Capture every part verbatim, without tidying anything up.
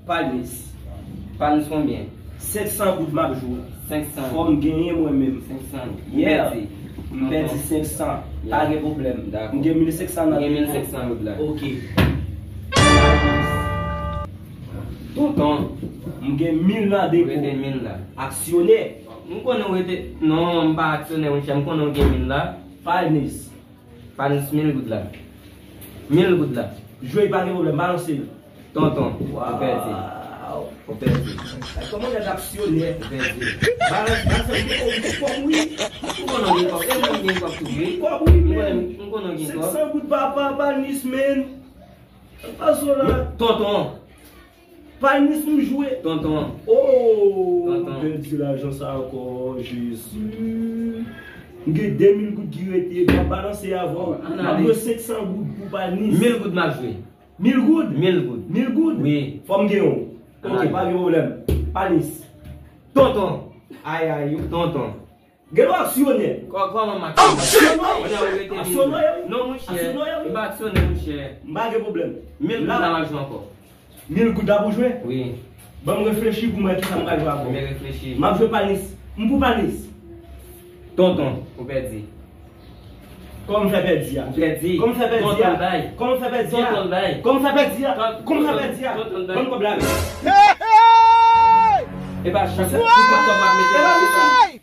Palmis. Palmis konbyen? Senk san goud m ap jwe w. Senk san. Fò m genyen mwen menm. Senk san. Ou pèdi. M pèdi senk san. Pa gen pwoblèm. Dakò. M gen mil senk san nan depo. M gen mil senk san goud la. Ok. Tonton. M gen mil nan depo. Rete mil la. Aksyonè. M konnen w rete. Non, m pa aksyonè, monchè. M konnen w gen mil la. Palmis. Palmis mil goud la. Mil goud la. Jwe pa gen pwoblèm, balanse l. Tonton, ou pèdi. Ou pèdi. Kòman nèg aksyonè? Ou pèdi. Balans, balans, ou gen kòb wi. M konnen w gen kòb. E mwen m gen kòb tou wi. Kòb wi, men. M konnen w gen kòb. Senk san goud pa, pa, pa nis, men. Pase la. Tonton. Palmis nou jwe. Tonton. Oh, tonton. Bèl ti lajan sa ankò, Jezi. M gen de mil goud ki rete, m ap balanse avè w. M ap jwe senk san goud pou palmis. Mil goud m ap jwe. Mil goud? Mil goud. Mil goud? Wi. Fò m gen yon. Ok, pa gen pwoblèm. Palmis. Tonton. Ay, ay, yo, tonton. Gen yon aksyonè. Kò-, kòman m aksyonè? Aksyonè? Aksyonè, wi. Non, monchè. Aksyonè, wi. M pa aksyonè, monchè. M pa gen pwoblèm. Mil goud la m ap jwe ankò. Mil goud la pou jwe? Wi. Ban m reflechi pou m wè kisa m pral jwe avè w. Men reflechi. M ap jwe palmis. M pou palmis. Tonton, ou pèdi. Kòman m fè pèdi a? Ou pèdi. Kòman m fè pèdi a? Tonton bay. Kòman m fè pèdi a? Tonton bay. Kòman m fè pèdi a? Tonton bay. Ban m kòb la. Hey, hey! E pa chans. Pou kòb m ap mete la.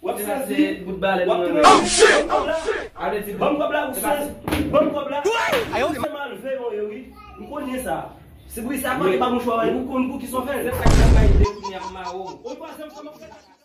W ap sezi. Bout balèn mwen menm. Ban m kòb la. Ale ti. Ban m kòb la, ou sezi. Ban m kòb la. Ou se malveyan w ye wi. M konnen sa. Se pou sa pa gen pa mouchwa, ou konn pou ki son fè. Se sa k ap bay de kounye a m mawo. Ou pa janm fè m ap fè.